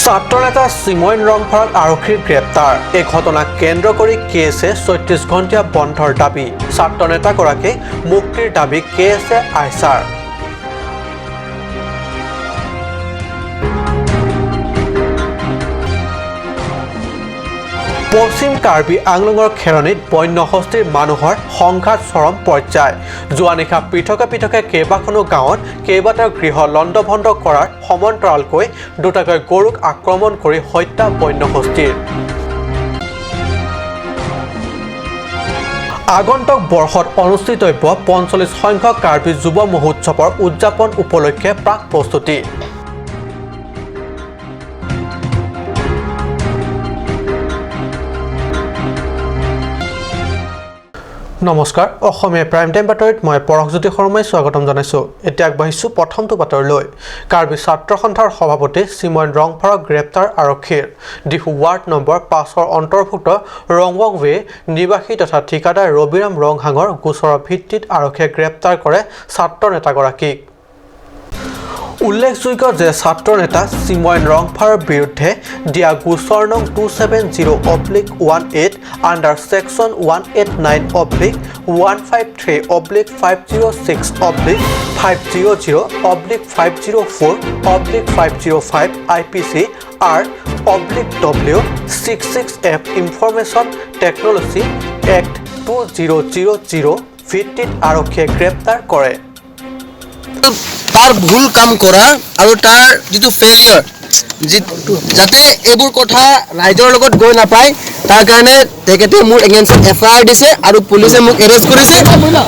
ছাত্ৰ নেতা চিময়ন ৰংফাৰক আৰক্ষীৰ গ্ৰেপ্তাৰ। এই ঘটনাক কেন্দ্ৰ কৰি কে এছ এ 36 ঘণ্টীয়া বন্ধৰ দাবী। ছাত্ৰ নেতাগৰাকীক মুক্তিৰ দাবী কে এছ এ আইছাৰ। পশ্চিম কাৰ্বি আংলঙৰ খেৰণিত বন্যহস্তীৰ মানুহৰ সংঘাত চৰম পৰ্যায়। যোৱা নিশা পৃথকে পৃথকে কেইবাখনো গাঁৱত কেইবাটাও গৃহ লণ্ডভণ্ড কৰাৰ সমান্তৰালকৈ দুটাকৈ গৰুক আক্ৰমণ কৰি হত্যা বন্যহস্তীৰ। আগন্তুক বৰ্ষত অনুষ্ঠিতব্য 45 সংখ্যক কাৰ্বি যুৱ মহোৎসৱৰ উদযাপন উপলক্ষে প্ৰাক প্ৰস্তুতি। নমস্কাৰ, অসমীয়া প্ৰাইম টাইম বাতৰিত মই পৰশজ্যোতি শৰ্মাই স্বাগতম জনাইছোঁ। এতিয়া আগবাঢ়িছোঁ প্ৰথমটো বাতৰিলৈ। কাৰ্বি ছাত্ৰ সন্থাৰ সভাপতি চিময়ন ৰংফাৰক গ্ৰেপ্তাৰ আৰক্ষীৰ। ডিফু ৱাৰ্ড নম্বৰ 5ৰ অন্তৰ্ভুক্ত ৰংৱংৱে নিবাসী তথা ঠিকাদাৰ ৰবিৰাম ৰংহাঙৰ গোচৰৰ ভিত্তিত আৰক্ষীয়ে গ্ৰেপ্তাৰ কৰে ছাত্ৰ নেতাগৰাকীক। উল্লেখযোগ্য যে ছাত্ৰ নেতা চিময়ন ৰংফাৰৰ বিৰুদ্ধে দিয়া গোচৰ নং 270/18 under section 189/153/506/500/504/505 IPC R /W 66F information technology act 2000 ভিত্তিত আৰক্ষীয়ে গ্ৰেপ্তাৰ কৰে। তাৰ ভুল কাম কৰা আৰু তাৰ যিটো ফেইলিয়ৰ, যি যাতে এইবোৰ কথা ৰাইজৰ লগত গৈ নাপায়, তাৰ কাৰণে তেখেতে মোৰ এগেইনষ্টত এফ I R দিছে আৰু পুলিচে মোক এৰেষ্ট কৰিছে।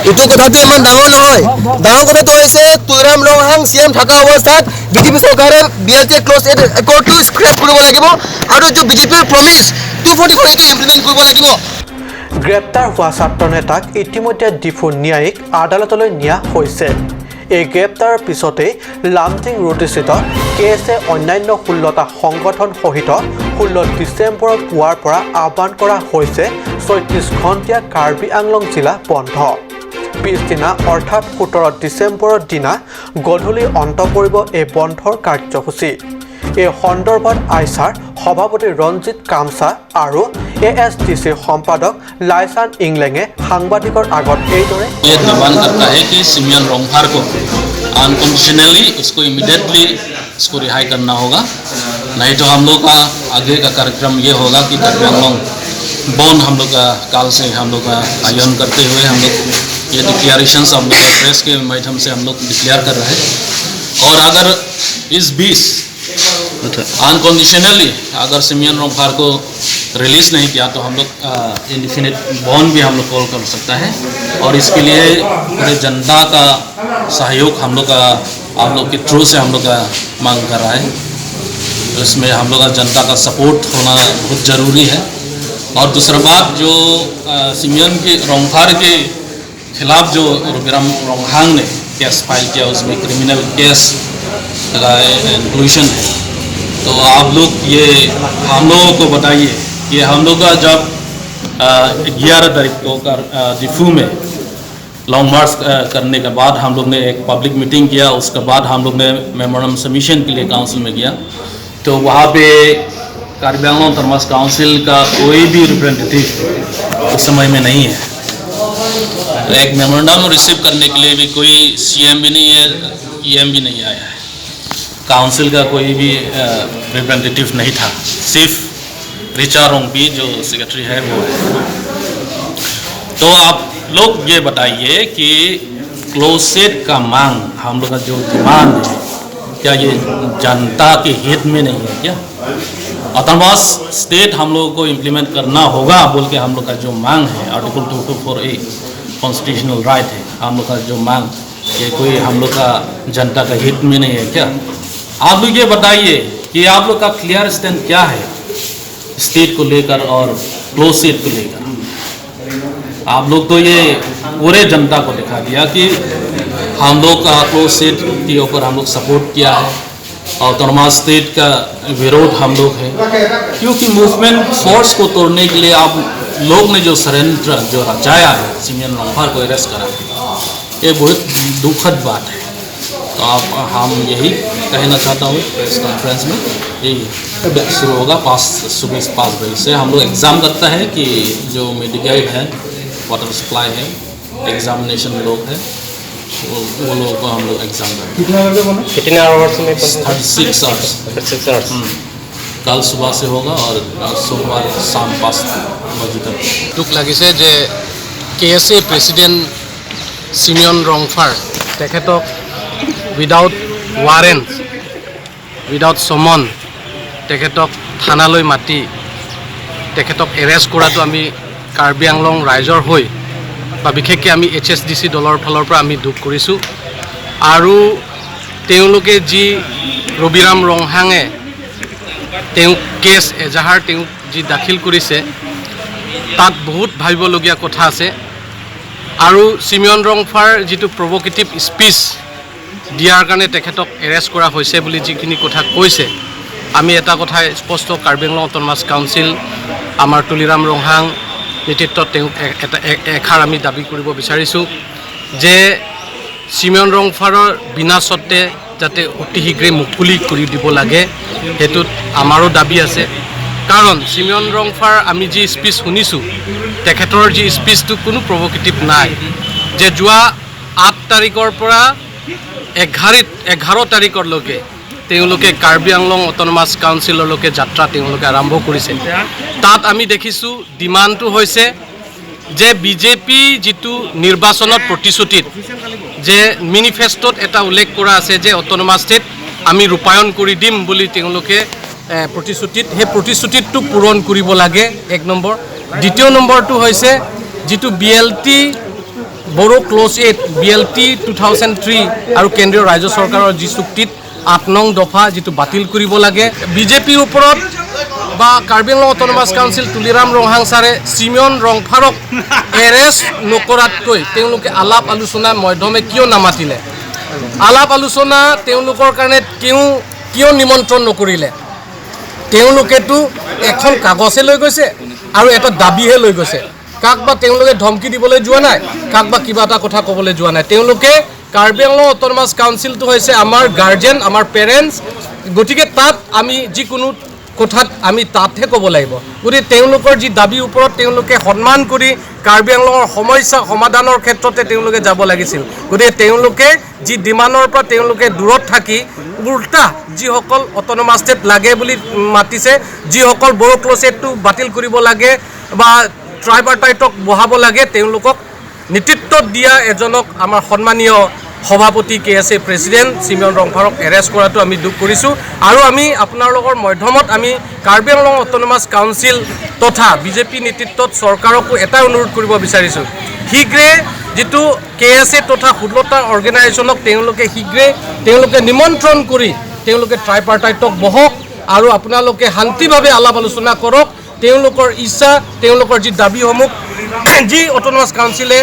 এইটো কথাটো ইমান ডাঙৰ নহয়। ডাঙৰ কথাটো হৈছে তুলাৰাম ৰংহাং চি এম থকা অৱস্থাত বিজেপি চৰকাৰে বি এল টি ক্লজ একৰ্ডটো স্ক্ৰেপ কৰিব লাগিব আৰু যিটো বিজেপিৰ প্ৰমিছ 244, এইটো ইমপ্লিমেণ্ট কৰিব লাগিব। গ্ৰেপ্তাৰ হোৱা ছাত্ৰ নেতাক ইতিমধ্যে ডিফু ন্যায়িক আদালতলৈ নিয়া হৈছে। এই গ্ৰেপ্তাৰৰ পিছতেই লামডিং ৰোডস্থিত কে এছ এ অন্যান্য 16টা সংগঠন সহিত 16 ডিচেম্বৰৰ পুৱাৰ পৰা আহ্বান কৰা হৈছে 36 ঘণ্টীয়া কাৰ্বি আংলং জিলা বন্ধ। পিছদিনা অৰ্থাৎ 17 ডিচেম্বৰৰ দিনা গধূলি অন্ত পৰিব এই বন্ধৰ কাৰ্যসূচী। এই সন্দৰ্ভত আইছাৰ সভাপতি ৰঞ্জিত কামচা আৰু এ এছ ডি চিৰ সম্পাদক লাইচান ইংলেঙে সাংবাদিকৰ আগত এইদৰে ये डिमांड करता है कि सिमियन रोंगफार को अनकंडीशनली उसको इमिडिएटली उसको रिहाई करना होगा, नहीं तो हम लोग का आगे का कार्यक्रम ये होगा कि कार्बी आंगलोंग बंद हम लोग का काल से हम लोग का आयोजन करते हुए हम लोग ये डिक्लेरेशन हम लोग का प्रेस के माध्यम से हम लोग डिक्लेयर कर रहे हैं। और अगर इस बीच अनकंडीशनली अगर सिमियन रोंगफार को रिलीज़ नहीं किया तो हम लोग इंडिफिनिट बंद भी हम लोग कॉल कर सकता है और इसके लिए पूरे जनता का सहयोग हम लोग का आप लोग के थ्रू से हम लोग का मांग कर रहा है। तो इसमें हम लोग का जनता का सपोर्ट होना बहुत ज़रूरी है। और दूसरा बात, जो सिमियन के रोंगफार के खिलाफ जो रविराम रोंगहांग ने केस फाइल किया, उसमें क्रिमिनल केस का इंक्लूजन है। तो आप लोग ये हम लोगों को बताइए कि हम लोग का जब 11 तारीख को कर डिफू में लॉन्ग मार्च करने के बाद हम लोग ने एक पब्लिक मीटिंग किया। उसके बाद हम लोग ने मेमोरेंडम सबमिशन के लिए काउंसिल में गया, तो वहाँ पे कार्बी आंगलोंग ऑटोनॉमस काउंसिल का कोई भी रिप्रेजेंटेटिव उस समय में नहीं है। तो एक मेमोरेंडम रिसीव करने के लिए भी कोई सीएम भी नहीं है, ईएम भी नहीं आया है, काउंसिल का कोई भी रिप्रेजेंटेटिव नहीं था। सिर्फ रिचा रोंगपी जो सेक्रेटरी है वो है। तो आप लोग ये बताइए कि क्लोसेट का मांग, हम लोग का जो डिमांड है, क्या ये जनता के हित में नहीं है क्या? ऑटोनॉमस स्टेट हम लोगों को इम्प्लीमेंट करना होगा बोल के हम लोग का जो मांग है, Article 224A constitutional right है, हम लोग का जो मांग, ये कोई हम लोग का जनता का हित में नहीं है क्या? आप लोग ये बताइए कि आप लोग का क्लियर स्टैंड क्या है स्टेट को लेकर और क्लोज स्टेट को लेकर। आप लोग तो ये पूरे जनता को दिखा दिया कि हम लोग का क्लोज स्टेट के ऊपर हम लोग सपोर्ट किया है और ऑटोनॉमस स्टेट का विरोध हम लोग है, क्योंकि मूवमेंट फोर्स को तोड़ने के लिए आप लोग ने जो षड्यंत्र जो रचाया है, सिमियन रोंगफार को अरेस्ट करा, ये बहुत दुखद बात है। तो आप हम यही कहना चाहता हूँ प्रेस कॉन्फ्रेंस में, यही शुरू होगा 5 सुबह 5 बजे से हम लोग एग्ज़ाम करता है कि जो मेडिकल है, वाटर सप्लाई है, एग्जामिनेशन लोग हैं, वो लोगों को हम लोग एग्ज़ाम करते हैं। कितने आवर्स में? 36 आवर्स। 36 आवर्स। कल सुबह से होगा और सोमवार शाम 5 बजे तक। দুখ লাগিছে যে কে এছ এ প্ৰেচিডেণ্ট চিমিয়ন ৰংফাৰ তেখেতক উইদাউট ৱাৰেণ্ট, উইদাউট চমন তেখেতক থানালৈ মাতি তেখেতক এৰেষ্ট কৰাটো আমি কাৰ্বি আংলং ৰাইজৰ হৈ বা বিশেষকৈ আমি এইচ এছ ডি চি দলৰ ফালৰ পৰা আমি দুখ কৰিছোঁ। আৰু তেওঁলোকে যি ৰবিৰাম ৰংহাঙে তেওঁক কেছ এজাহাৰ তেওঁক যি দাখিল কৰিছে, তাত বহুত ভাবিবলগীয়া কথা আছে। আৰু চিমিয়ন ৰংফাৰ যিটো প্ৰভ'কেটিভ স্পীচ দিয়াৰ কাৰণে তেখেতক এৰেষ্ট কৰা হৈছে বুলি যিখিনি কথা কৈছে, আমি এটা কথাই স্পষ্ট, কাৰ্বি আংলং অট'নমাছ কাউন্সিল আমাৰ তুলিৰাম ৰংহাং নেতৃত্বত তেওঁক এটা এষাৰ আমি দাবী কৰিব বিচাৰিছোঁ যে চিমিয়ন ৰংফাৰৰ বিনা চৰ্তে যাতে অতি শীঘ্ৰে মুকলি কৰি দিব লাগে, সেইটোত আমাৰো দাবী আছে। কাৰণ চিমিয়ন ৰংফাৰ আমি যি স্পীচ শুনিছোঁ, তেখেতৰ যি স্পীচটো কোনো প্ৰভ'কেটিভ নাই, যে যোৱা 8 তাৰিখৰ পৰা 11 তাৰিখলৈকে তেওঁলোকে কাৰ্বি আংলং অট'নমাছ কাউন্সিললৈকে যাত্ৰা তেওঁলোকে আৰম্ভ কৰিছে। তাত আমি দেখিছোঁ ডিমাণ্ডটো হৈছে যে বিজেপি যিটো নিৰ্বাচনত প্ৰতিশ্ৰুতিত যে মেনিফেষ্ট'ত এটা উল্লেখ কৰা আছে যে অট'নমাছ ষ্টেট আমি ৰূপায়ণ কৰি দিম বুলি তেওঁলোকে প্ৰতিশ্ৰুতিত, সেই প্ৰতিশ্ৰুতিটো পূৰণ কৰিব লাগে, এক নম্বৰ। দ্বিতীয় নম্বৰটো হৈছে যিটো B L T Bodo clause 8 B L T 2003 আৰু কেন্দ্ৰীয় ৰাজ্য চৰকাৰৰ যি চুক্তিত 8 নং দফা যিটো বাতিল কৰিব লাগে। বিজেপিৰ ওপৰত বা কাৰ্বি আংলং অট'নমাছ কাউন্সিল তুলিৰাম ৰংহাং ছাৰে চিমিয়ন ৰংফাৰক এৰেষ্ট নকৰাতকৈ তেওঁলোকে আলাপ আলোচনাৰ মাধ্যমে কিয় নামাতিলে? আলাপ আলোচনা তেওঁলোকৰ কাৰণে কিয় নিমন্ত্ৰণ নকৰিলে? তেওঁলোকেতো এখন কাগজহে লৈ গৈছে আৰু এটা দাবীহে লৈ গৈছে। কাক বা তেওঁলোকে ধমকি দিবলৈ যোৱা নাই, কাক বা কিবা এটা কথা ক'বলৈ যোৱা নাই। তেওঁলোকে কাৰ্বি আংলং অট'নমাছ কাউন্সিলটো হৈছে আমাৰ গাৰ্জেন, আমাৰ পেৰেণ্টছ, গতিকে তাত আমি যিকোনো কথাত আমি তাতহে ক'ব লাগিব। গতিকে তেওঁলোকৰ যি দাবীৰ ওপৰত তেওঁলোকে সন্মান কৰি কাৰ্বি আংলঙৰ সমস্যা সমাধানৰ ক্ষেত্ৰতে তেওঁলোকে যাব লাগিছিল। গতিকে তেওঁলোকে যি ডিমাণ্ডৰ পৰা তেওঁলোকে দূৰত থাকি উল্টা যিসকল অট'নমাছ ষ্টেট লাগে বুলি মাতিছে, যিসকল বড়ো ক্ল'ছেটটো বাতিল কৰিব লাগে বা ট্ৰাইপাৰ্টাইটক বহাব লাগে, তেওঁলোকক নেতৃত্ব দিয়া এজনক আমাৰ সন্মানীয় সভাপতি কে এছ এ প্ৰেচিডেণ্ট চিমিয়ন ৰংফাৰক এৰেষ্ট কৰাটো আমি দুখ কৰিছোঁ। আৰু আমি আপোনালোকৰ মাধ্যমত আমি কাৰ্বি আংলং অট'নমাছ কাউন্সিল তথা বিজেপি নেতৃত্বত চৰকাৰকো এটাই অনুৰোধ কৰিব বিচাৰিছোঁ, শীঘ্ৰে যিটো কে এছ এ তথা 16টা অৰ্গেনাইজেশ্যনক তেওঁলোকে শীঘ্ৰে তেওঁলোকে নিমন্ত্ৰণ কৰি তেওঁলোকে ট্ৰাইপাৰ্টাইটক বহক আৰু আপোনালোকে শান্তিভাৱে আলাপ আলোচনা কৰক। তেওঁলোকৰ ইচ্ছা, তেওঁলোকৰ যি দাবীসমূহ যি অট'নমাছ কাউন্সিলে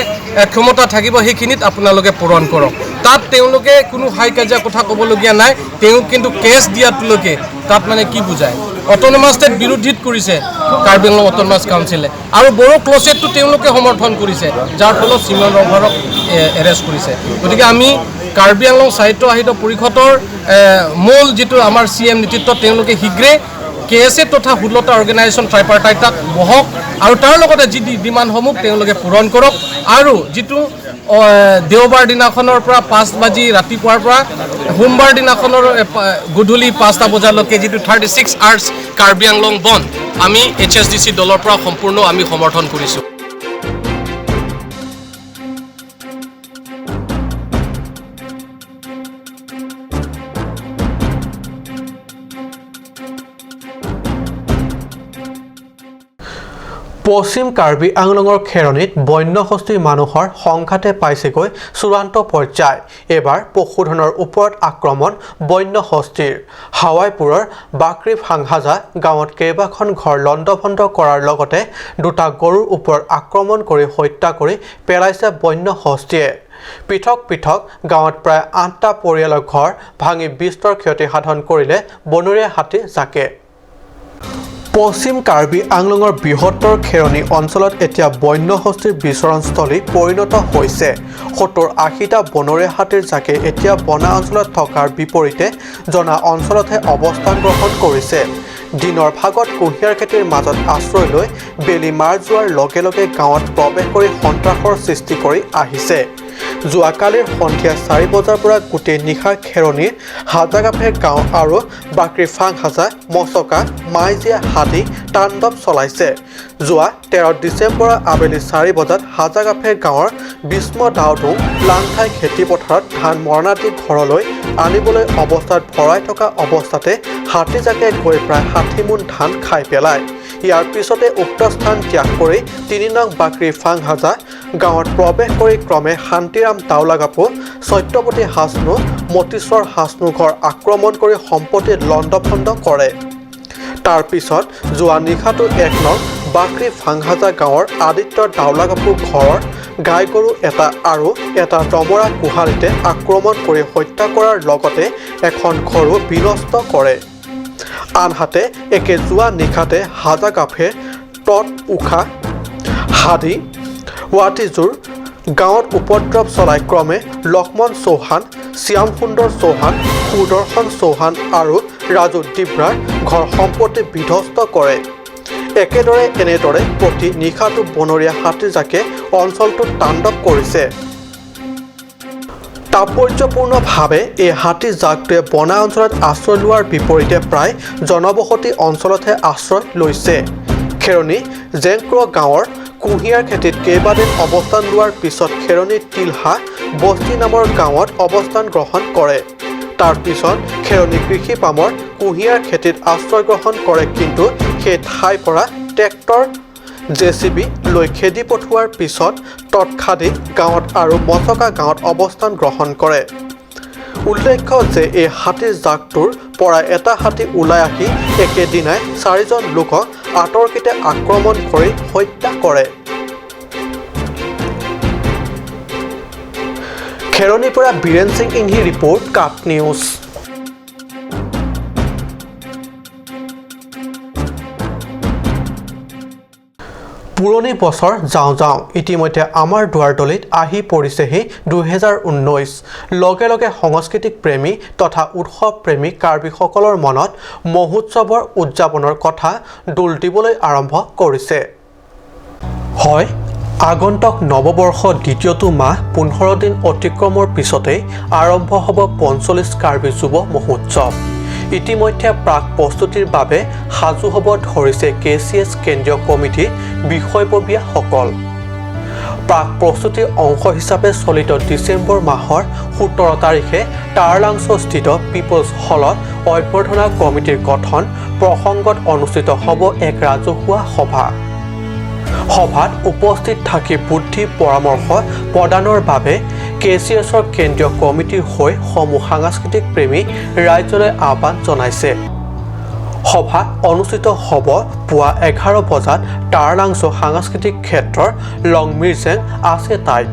ক্ষমতা থাকিব সেইখিনিত আপোনালোকে পূৰণ কৰক। তাত তেওঁলোকে কোনো হাই কাজিয়া কথা ক'বলগীয়া নাই। তেওঁ কিন্তু কেছ দিয়াটোলৈকে তাত মানে কি বুজায়, অট'নমাছ ষ্টেট বিৰোধিত কৰিছে কাৰ্বি আংলং অট'নমাছ কাউন্সিলে আৰু বড়ো ক্ল'ছেটটো তেওঁলোকে সমৰ্থন কৰিছে, যাৰ ফলত চিমিয়ন ৰংফাৰক এৰেষ্ট কৰিছে। গতিকে আমি কাৰ্বি আংলং সাহিত্য সাহিত্য পৰিষদৰ মূল যিটো আমাৰ চি এম নেতৃত্বত তেওঁলোকে শীঘ্ৰে কে এছ এ তথা 16টা অৰ্গেনাইজেশ্যন ট্ৰাইপাৰ্টাইটাক বহক আৰু তাৰ লগতে যি ডিমাণ্ডসমূহ তেওঁলোকে পূৰণ কৰক। আৰু যিটো দেওবাৰ দিনাখনৰ পৰা 5 বাজি ৰাতিপুৱাৰ পৰা সোমবাৰ দিনাখনৰ গধূলি 5টা বজালৈকে যিটো 36 আৱাৰ্ছ কাৰ্বি আংলং বন্ধ, আমি এইচ এছ ডি চি দলৰ পৰা সম্পূৰ্ণ আমি সমৰ্থন কৰিছোঁ। পশ্চিম কাৰ্বি আংলঙৰ খেৰণিত বন্যহস্তীৰ মানুহৰ সংঘাতে পাইছেগৈ চূড়ান্ত পৰ্যায়। এইবাৰ পশুধনৰ ওপৰত আক্ৰমণ বন্যহস্তীৰ। হাৱাইপুৰৰ বাকৰি ভাংহাজা গাঁৱত কেইবাখন ঘৰ লণ্ডভণ্ড কৰাৰ লগতে দুটা গৰুৰ ওপৰত আক্ৰমণ কৰি হত্যা কৰি পেলাইছে বন্যহস্তীয়ে। পৃথক পৃথক গাঁৱত প্ৰায় 8টা পৰিয়ালৰ ঘৰ ভাঙি বিস্তৰ ক্ষতি সাধন কৰিলে বনৰীয়া হাতী জাকে। পশ্চিম কাৰ্বি আংলঙৰ বৃহত্তৰ খেৰণি অঞ্চলত এতিয়া বন্যহস্তীৰ বিচৰণস্থলী পৰিণত হৈছে। 70-80টা বনৰীয়া হাতীৰ জাকে এতিয়া বনা অঞ্চলত থকাৰ বিপৰীতে জনা অঞ্চলতহে অৱস্থান গ্ৰহণ কৰিছে। দিনৰ ভাগত কুঁহিয়াৰ খেতিৰ মাজত আশ্ৰয় লৈ বেলি মাৰ যোৱাৰ লগে লগে গাঁৱত প্ৰৱেশ কৰি সন্ত্ৰাসৰ সৃষ্টি কৰি আহিছে। যোৱাকালিৰ সন্ধিয়া 4 বজাৰ পৰা গোটেই নিশা খেৰণিৰ হাজাগাফে গাঁও আৰু বাকৰি ফাংহাজা, মচকা, মাইজিয়া হাতী তাণ্ডৱ চলাইছে। যোৱা 13 ডিচেম্বৰৰ আবেলি 4 বজাত হাজাগাফে গাঁৱৰ ভীষ্ম দাউদুং লাংঠাই খেতিপথাৰত ধান মৰণা দি ঘৰলৈ আনিবলৈ অৱস্থাত ভৰাই থকা অৱস্থাতে হাতীজাকে গৈ প্ৰায় 60 মোন ধান খাই পেলায়। ইয়াৰ পিছতে উক্ত স্থান ত্যাগ কৰি 3 নং বাকৰি ফাংহাজা গাঁৱত প্ৰৱেশ কৰি ক্ৰমে শান্তিৰাম তাওলাগাপু, সত্যপতি হাছনু, মতিশ্বৰ হাছনু ঘৰ আক্ৰমণ কৰি সম্পত্তি লণ্ডভণ্ড কৰে। তাৰ পিছত যোৱা নিশাটো 1 নং বাকৰি ফাংহাজা গাঁৱৰ আদিত্য দাওলাগাপু ঘৰৰ গাই গৰু এটা আৰু এটা দমৰা গোহালিতে আক্ৰমণ কৰি হত্যা কৰাৰ লগতে এখন ঘৰো বিনষ্ট কৰে। আনহাতে একে যোৱা নিশাতে হাজাগাফে তত উষা হাদি ৱাটিজুৰ গাঁৱত উপদ্ৰৱ চলাই ক্ৰমে লক্ষ্মণ চৌহান, শ্যামসুন্দৰ চৌহান, সুদৰ্শন চৌহান আৰু ৰাজু ডিব্ৰাৰ ঘৰ সম্পত্তি বিধ্বস্ত কৰে। একেদৰে এনেদৰে প্ৰতি নিশাটো বনৰীয়া হাতীজাকে অঞ্চলটোত তাণ্ডৱ কৰিছে। তাৎপৰ্যপূৰ্ণভাৱে এই হাতী জাকটোৱে বনা অঞ্চলত আশ্ৰয় লোৱাৰ বিপৰীতে প্ৰায় জনবসতি অঞ্চলতহে আশ্ৰয় লৈছে। খেৰণি জেংক্ৰ গাঁৱৰ কুঁহিয়াৰ খেতিত কেইবাদিন অৱস্থান লোৱাৰ পিছত খেৰণি তিলহা বস্তি নামৰ গাঁৱত অৱস্থান গ্ৰহণ কৰে। তাৰ পিছত খেৰণি কৃষি পামৰ কুঁহিয়াৰ খেতিত আশ্ৰয় গ্ৰহণ কৰে, কিন্তু সেই ঠাইৰ পৰা ট্ৰেক্টৰ জেচিবি লৈ খেদি পঠোৱাৰ পিছত তৎখাদি গাঁৱত আৰু মচকা গাঁৱত অৱস্থান গ্ৰহণ কৰে। উল্লেখ্য যে এই হাতীৰ জাকটোৰ পৰা এটা হাতী ওলাই আহি একেদিনাই 4জন লোকক আতৰ্কিতে আক্ৰমণ কৰি হত্যা কৰে। খেৰণিৰ পৰা বীৰেন সিং ইংহি ৰিপৰ্ট, কাট নিউজ। পুৰণি বছৰ যাওঁ যাওঁ ইতিমধ্যে আমাৰ দুৱাৰদলিত আহি পৰিছেহি 2019। লগে লগে সাংস্কৃতিক প্ৰেমী তথা উৎসৱ প্ৰেমী কাৰ্বিসকলৰ মনত মহোৎসৱৰ উদযাপনৰ কথা দোল দিবলৈ আৰম্ভ কৰিছে। হয়, আগন্তুক নৱবৰ্ষ দ্বিতীয়টো মাহ 15 দিন অতিক্ৰমৰ পিছতেই আৰম্ভ হ'ব 45 কাৰ্বি যুৱ মহোৎসৱ। ইতিমধ্যে প্ৰাক প্ৰস্তুতিৰ বাবে সাজু হ'ব ধৰিছে কেচিএছ কেন্দ্ৰীয় কমিটিৰ বিষয়ববীয়াসকল। প্ৰাক প্ৰস্তুতিৰ অংশ হিচাপে চলিত ডিচেম্বৰ মাহৰ 17 তাৰিখে টাৰলাংছস্থিত পিপলছ হলত অভ্যৰ্থনা কমিটিৰ গঠন প্ৰসংগত অনুষ্ঠিত হ'ব এক ৰাজহুৱা সভা। সভাত উপস্থিত থাকি বুদ্ধি পৰামৰ্শ প্ৰদানৰ বাবে কেচিএছৰ কেন্দ্ৰীয় কমিটিৰ হৈ সমূহ সাংস্কৃতিক প্ৰেমী ৰাজ্যলৈ আহ্বান জনাইছে। সভা অনুষ্ঠিত হ'ব পুৱা 11 বজাত টাৰলাংছ সাংস্কৃতিক ক্ষেত্ৰৰ লংমিৰজেং আছে তাইত।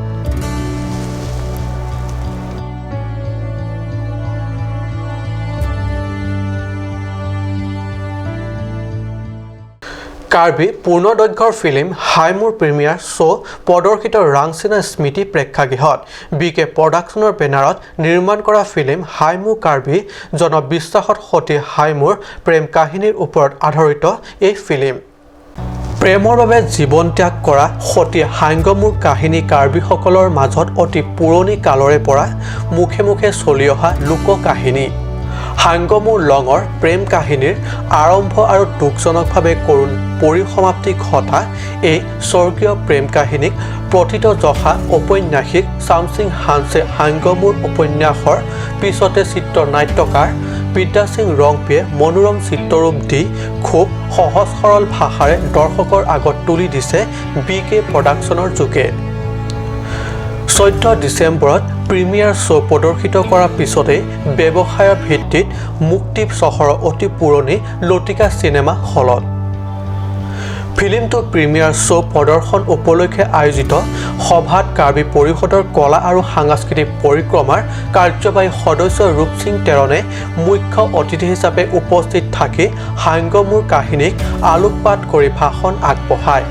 কাৰ্বি পূৰ্ণদৈৰ্ঘ্যৰ ফিল্ম হাইমুৰ প্ৰিমিয়াৰ শ্ব' প্ৰদৰ্শিত ৰাংচিনা স্মৃতি প্ৰেক্ষাগৃহত। বি কে প্ৰডাকশ্যনৰ বেনাৰত নিৰ্মাণ কৰা ফিল্ম হাইমু কাৰ্বি জনবিশ্বাসত সতী হাইমুৰ প্ৰেম কাহিনীৰ ওপৰত আধাৰিত এই ফিল্ম। প্ৰেমৰ বাবে জীৱন ত্যাগ কৰা সতী হাইংগমুৰ কাহিনী কাৰ্বিসকলৰ মাজত অতি পুৰণি কালৰে পৰা মুখে মুখে চলি অহা লোককাহিনী। হাংগমুৰ লঙৰ প্ৰেম কাহিনীৰ আৰম্ভ আৰু দুখজনকভাৱে কৰুণ পৰিসমাপ্তি ঘটা এই স্বৰ্গীয় প্ৰেম কাহিনীক প্ৰথিতযশা ঔপন্যাসিক চামচিং হানছে হাংগমুৰ উপন্যাসৰ পিছতে চিত্ৰনাট্যকাৰ বিদ্যাসিং ৰংপিয়ে মনোৰম চিত্ৰৰূপ দি খুব সহজ সৰল ভাষাৰে দৰ্শকৰ আগত তুলি দিছে বি কে প্ৰডাকশ্যনৰ যোগে। 14 ডিচেম্বৰত প্ৰিমিয়াৰ শ্ব' প্ৰদৰ্শিত কৰাৰ পিছতেই ব্যৱসায়ৰ ভিত্তিত মুক্তি চহৰৰ অতি পুৰণি লতিকা চিনেমা হলত। ফিল্মটোৰ প্ৰিমিয়াৰ শ্ব' প্ৰদৰ্শন উপলক্ষে আয়োজিত সভাত কাৰ্বি পৰিষদৰ কলা আৰু সাংস্কৃতিক পৰিক্ৰমাৰ কাৰ্যবাহী সদস্য ৰূপ সিং টেৰণে মুখ্য অতিথি হিচাপে উপস্থিত থাকি হাংগমুৰ কাহিনীক আলোকপাত কৰি ভাষণ আগবঢ়ায়।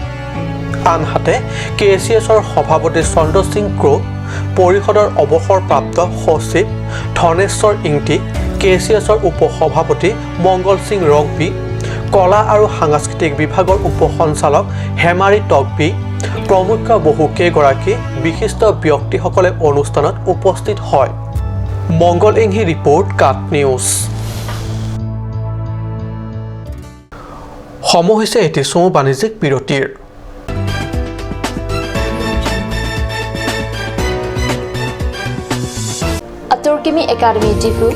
আনহাতে কে চি এছৰ সভাপতি চন্দ্ৰ সিং ক্ৰ', পৰিষদৰ অৱসৰপ্ৰাপ্ত সচিব ধনেশ্বৰ ইংতি, কে চি এছৰ উপ-সভাপতি মংগল সিং ৰংপি, কলা আৰু সাংস্কৃতিক বিভাগৰ উপ সঞ্চালক হেমাৰী টকবি প্ৰমুখ্য বহু কেইগৰাকী বিশিষ্ট ব্যক্তিসকলে অনুষ্ঠানত উপস্থিত হয়। মংগল ইংহি ৰিপৰ্ট, কাট নিউজ। সময় হৈছে এটি চমু বাণিজ্যিক বিৰতিৰ। Aturkimi Academy Diphu,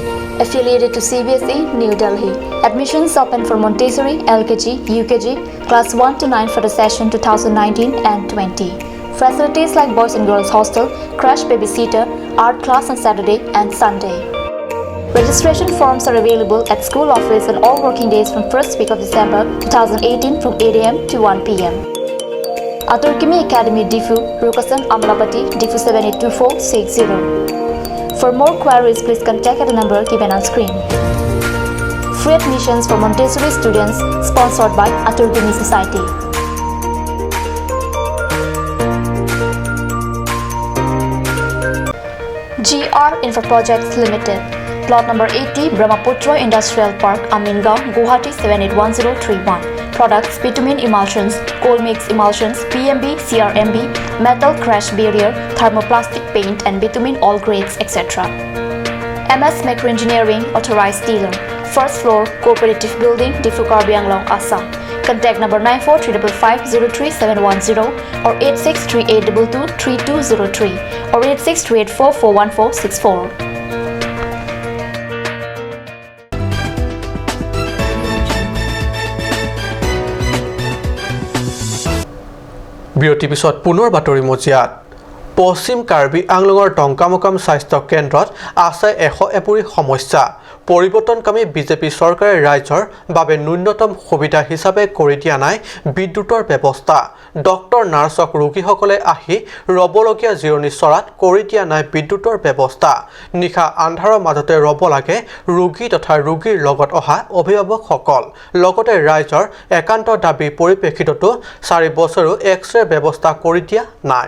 affiliated to CBSE, New Delhi. Admissions open for Montessori, LKG, UKG, class 1 to 9 for the session 2019 and 20. Facilities like boys and girls hostel, creche babysitter, art class on Saturday and Sunday. Registration forms are available at school office on all working days from first week of December 2018 from 8 a.m. to 1 p.m. Aturkimi Academy Diphu, Rukasan, Amlapati, Diphu 782460. For more queries, please contact at the number given on screen. Free admissions for Montessori students sponsored by Aturkimi Society. GR Infra Projects Limited. Plot number 80, Brahmaputra Industrial Park, Amingaon, Guwahati 781031. Products: bitumen emulsions, coal mix emulsions, PMB, CRMB, metal crash barrier, thermoplastic paint and bitumen all grades, etc. MS Macro Engineering, authorized dealer. First floor, Cooperative Building, Diphu Karbi Anglong, Assam. Contact number 9435503710 or 8638223203 or 8638441464. বিৰতিৰ পিছত পুনৰ বাতৰি মজিয়াত। পশ্চিম কাৰ্বি আংলঙৰ টংকামুকাম স্বাস্থ্য কেন্দ্ৰত আছে 101 সমস্যা। পৰিৱৰ্তনকামী বিজেপি চৰকাৰে ৰাইজৰ বাবে ন্যূনতম সুবিধা হিচাপে কৰি দিয়া নাই বিদ্যুতৰ ব্যৱস্থা। ডক্তৰ নাৰ্ছক ৰোগীসকলে আহি ৰ'বলগীয়া জিৰণি চৰাত কৰি দিয়া নাই বিদ্যুতৰ ব্যৱস্থা। নিশা আন্ধাৰৰ মাজতে ৰ'ব লাগে ৰোগী তথা ৰোগীৰ লগত অহা অভিভাৱকসকল। লগতে ৰাইজৰ একান্ত দাবীৰ পৰিপ্ৰেক্ষিততো 4 বছৰো এক্স-ৰে ব্যৱস্থা কৰি দিয়া নাই।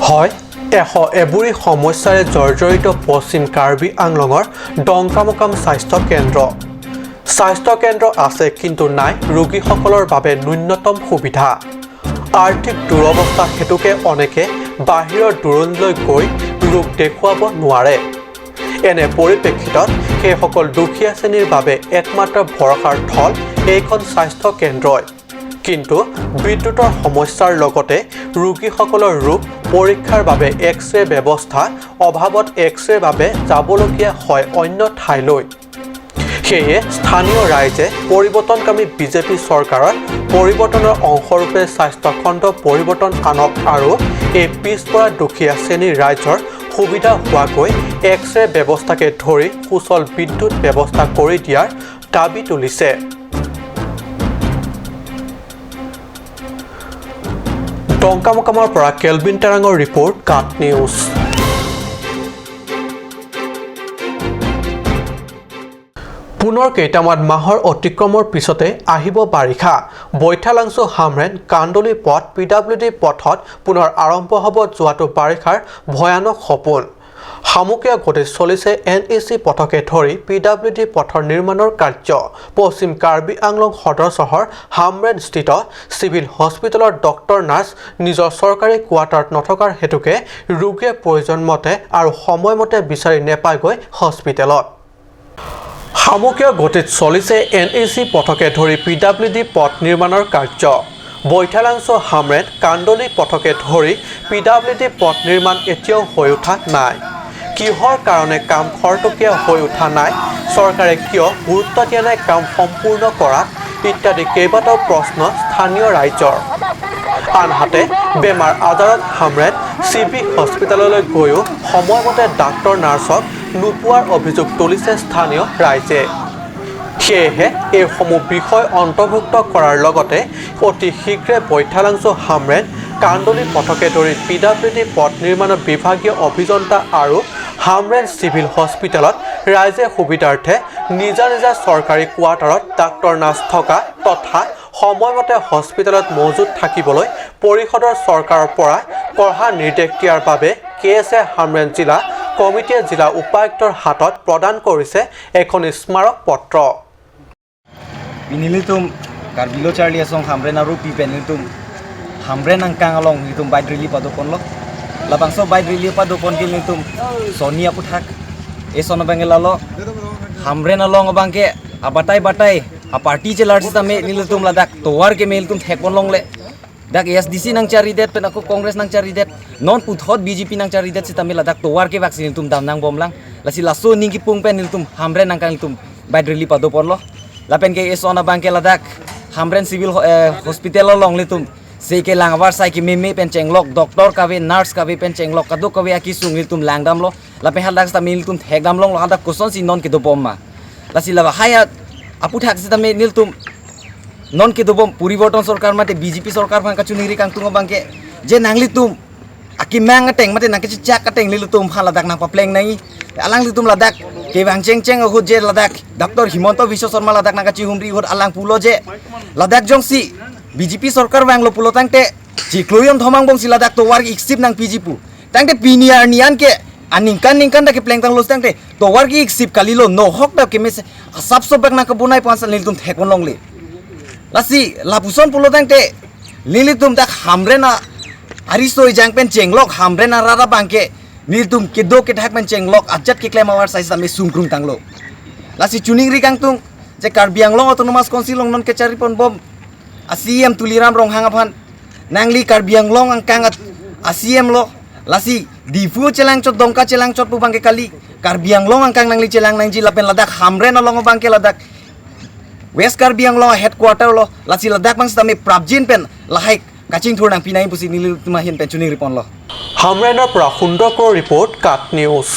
হয়, 101 সমস্যাৰে জৰ্জৰিত পশ্চিম কাৰ্বি আংলঙৰ ডংকামুকাম স্বাস্থ্য কেন্দ্ৰ। স্বাস্থ্য কেন্দ্ৰ আছে, কিন্তু নাই ৰোগীসকলৰ বাবে ন্যূনতম সুবিধা। আৰ্থিক দুৰৱস্থা হেতুকে অনেকে বাহিৰৰ দূৰণিলৈ গৈ ৰোগ দেখুৱাব নোৱাৰে। এনে পৰিপ্ৰেক্ষিতত সেইসকল দুখীয়া শ্ৰেণীৰ বাবে একমাত্ৰ ভৰসাৰ থল এইখন স্বাস্থ্য কেন্দ্ৰই। কিন্তু বিদ্যুতৰ সমস্যাৰ লগতে ৰোগীসকলৰ ৰোগ পৰীক্ষাৰ বাবে এক্স-ৰে ব্যৱস্থা অভাৱত এক্স-ৰেৰ বাবে যাবলগীয়া হয় অন্য ঠাইলৈ। সেয়ে স্থানীয় ৰাইজে পৰিৱৰ্তনকামী বিজেপি চৰকাৰৰ পৰিৱৰ্তনৰ অংশৰূপে স্বাস্থ্যখণ্ড পৰিৱৰ্তন আনক আৰু এই পিছপৰা দুখীয়া শ্ৰেণীৰ ৰাইজৰ সুবিধা হোৱাকৈ এক্স-ৰে ব্যৱস্থাকে ধৰি সুচল বিদ্যুৎ ব্যৱস্থা কৰি দিয়াৰ দাবী তুলিছে। টংকামুকামৰ পৰা কেলভিন টেৰাঙৰ ৰিপৰ্ট, কাট নিউজ। পুনৰ কেইটামান মাহৰ অতিক্ৰমৰ পিছতে আহিব বাৰিষা। বৈঠালাংছু হামৰেণ কান্দলি পথ পিডাব্লিউডি পথত পুনৰ আৰম্ভ হ'ব যোৱাটো বাৰিষাৰ ভয়ানক সপোন। শামুকীয়া গতিত চলিছে এনইচি পথকে ধৰি পিডাব্লিউডি পথৰ নিৰ্মাণৰ কাৰ্য। পশ্চিম কাৰ্বি আংলং সদৰ চহৰ হামৰেণস্থিত চিভিল হস্পিটেলৰ ডক্তৰ নাৰ্ছ নিজৰ চৰকাৰী কোৱাৰ্টাৰত নথকাৰ হেতুকে ৰোগীয়ে প্ৰয়োজনমতে আৰু সময়মতে বিচাৰি নেপায়গৈ হস্পিটেলত। শামুকীয় গতিত চলিছে এনইচি পথকে ধৰি পিডাব্লিউডি পথ নিৰ্মাণৰ কাৰ্য। বৈঠালাংছ হামৰেণ কান্দলি পথকে ধৰি পিডাব্লিউডি পথ নিৰ্মাণ এতিয়াও হৈ উঠা নাই। কিহৰ কাৰণে কাম খৰতকীয়া হৈ উঠা নাই, চৰকাৰে কিয় গুৰুত্ব দিয়া নাই কাম সম্পূৰ্ণ কৰাত, ইত্যাদি কেইবাটাও প্ৰশ্ন স্থানীয় ৰাইজৰ। আনহাতে বেমাৰ আজাৰত হামৰেণ চি ভি হস্পিটেললৈ গৈও সময়মতে ডাক্তৰ নাৰ্ছক নোপোৱাৰ অভিযোগ তুলিছে স্থানীয় ৰাইজে। সেয়েহে এইসমূহ বিষয় অন্তৰ্ভুক্ত কৰাৰ লগতে অতি শীঘ্ৰে বৈঠালাংছু হামৰেণ কান্দলি পথকে ধৰি PWD পথ নিৰ্মাণৰ বিভাগীয় অভিযন্তা আৰু হামৰেণ চিভিল হস্পিটেলত ৰাইজে সুবিধাৰ্থে নিজা নিজা চৰকাৰী কোৱাৰ্টাৰত ডাক্তৰ নাৰ্ছ থকা তথা সময়মতে হস্পিটেলত মজুত থাকিবলৈ পৰিষদৰ চৰকাৰৰ পৰা কঢ়া নিৰ্দেশ দিয়াৰ বাবে KSA Hamren জিলা কমিটিয়ে জিলা উপায়ুক্তৰ হাতত প্ৰদান কৰিছে এখন স্মাৰক পত্ৰ। Pinilitum Karbilo Charlie asong hamren aru pi penilitum hamren ang kang along litum bide rally padopon lo labang so bide rally padopon kilitum Sonia puthak e sono bangela lo hamren along bangke abatai batai a party chelar sitame nilitum ladak towar ke meltum thekon long le dak SDC nang cari det pen aku Congress nang cari det non puthot BJP nang cari det sitame ladak towar ke vaksin tum dam nang bomlang lasi laso ningki pung pen nilitum hamren ang kang litum bide rally padopon lo lapen ke esona bangke ladak hamren civil hospital long litum sei ke langwar sai ke meme pen chenglok doctor kawe nurse kawe pen chenglok kadu kawe aki sung litum langdam lo lapen haldak sitame nilitum thekdam long lo haldak koson si non ke dobom ma lasi laba haya apu thak sitame nilitum non ke dobom poriborton sarkar mate BJP sarkar bangka chuniri kangtung bangke je nangli tum aki mang teng mate nangke chak teng litum haladak nang papleng nai alang litum ladak ke bang cheng cheng ho je ladak Dr. Himanta Biswa Sarma ladak nangka chi humri hot alang pulo je ladak jong si BJP sarkar banglo pulo tangte chi kloyom thomang bong si ladak to war iksip nang PGpu tangte piniar nian ke aningkan ningkan da ke pleng tang los tangte to war ki iksip kalilo no hok da ke mes asap sob bak nangka bunai pansan litum thekon longle lasi lapuson pulo tangte lilitum dak hamrena arisoi jangpen chenglok hamrena rara bangke niltum kedo ke thak men chenglok ajat ke claim awar size ame sungkrung tanglo lasi chuning ri kangtung je Karbi Anglong Autonomous Council long non ke chari pon bom ACM Tuliram rong hangaphan nangli Karbi Anglong angkang ACM lo lasi Difu chelang chot dongka chelang chot pu bangke kali Karbi Anglong angkang nangli chelang nangji lapen ladak hamren along bangke ladak West Karbi Anglong headquarter lo lasi ladak bang stame prabjin pen lahai kaching thur nang pinai pusi nili tumahin pen chuning ripon lo। হামৰেনৰ পৰা সুন্দৰকৰ report, কাট news.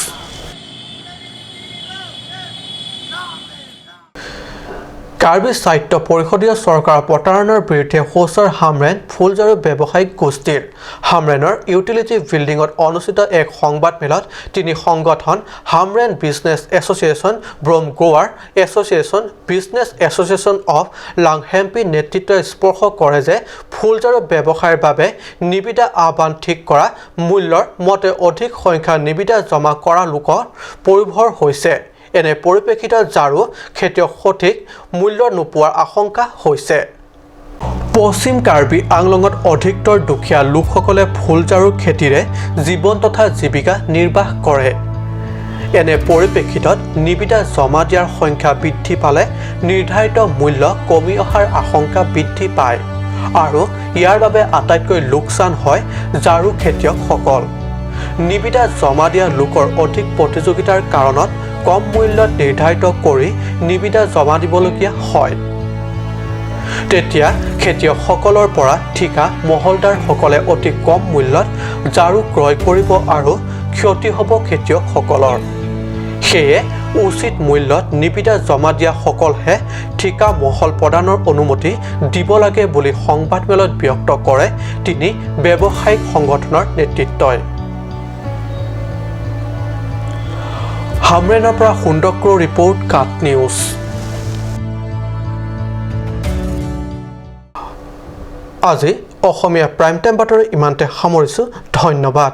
Karbi সাহিত্য পৰিষদীয় চৰকাৰৰ প্ৰতাৰণাৰ বিৰুদ্ধে সোঁচাৰ হামৰেণ ফুলঝাৰু ব্যৱসায়িক গোষ্ঠীৰ হামৰেণৰ utility বিল্ডিঙত অনুষ্ঠিত এক সংবাদমেলত তিনি সংগঠন Hamren business association, Brom Grower association, business association of লাংহেম্পি নেতৃত্বই স্পৰ্শ কৰে যে ফুলঝাৰু ব্যৱসায়ৰ বাবে নিবিদা আহ্বান ঠিক কৰা মূল্যৰ মতে অধিক সংখ্যাৰ নিবিদা জমা কৰা লোকৰ পৰিভৰ হৈছে। এনে পৰিপ্ৰেক্ষিতত ঝাৰু খেতিয়ক সঠিক মূল্য নোপোৱাৰ আশংকা হৈছে। পশ্চিম কাৰ্বি আংলঙত অধিকতৰ দুখীয়া লোকসকলে ফুলঝাৰুৰ খেতিৰে জীৱন তথা জীৱিকা নিৰ্বাহ কৰে। এনে পৰিপ্ৰেক্ষিতত নিবিদা জমা দিয়াৰ সংখ্যা বৃদ্ধি পালে নিৰ্ধাৰিত মূল্য কমি অহাৰ আশংকা বৃদ্ধি পায় আৰু ইয়াৰ বাবে আটাইতকৈ লোকচান হয় ঝাৰু খেতিয়কসকল। নিবিদা জমা দিয়া লোকৰ অধিক প্ৰতিযোগিতাৰ কাৰণত কম মূল্যত নিৰ্ধাৰিত কৰি নিবিদা জমা দিবলগীয়া হয়। তেতিয়া খেতিয়কসকলৰ পৰা ঠিকা মহলদাৰসকলে অতি কম মূল্যত ঝাৰু ক্ৰয় কৰিব আৰু ক্ষতি হ'ব খেতিয়কসকলৰ। সেয়ে উচিত মূল্যত নিবিদা জমা দিয়াসকলহে ঠিকা মহল প্ৰদানৰ অনুমতি দিব লাগে বুলি সংবাদমেলত ব্যক্ত কৰে তিনি ব্যৱসায়িক সংগঠনৰ নেতৃত্বই। হামৰেনৰ পৰা সুন্দৰকৰ ৰিপৰ্ট, কাট নিউজ। আজি অসমীয়া প্ৰাইম টাইম বাতৰি ইমানতে সামৰিছোঁ। ধন্যবাদ।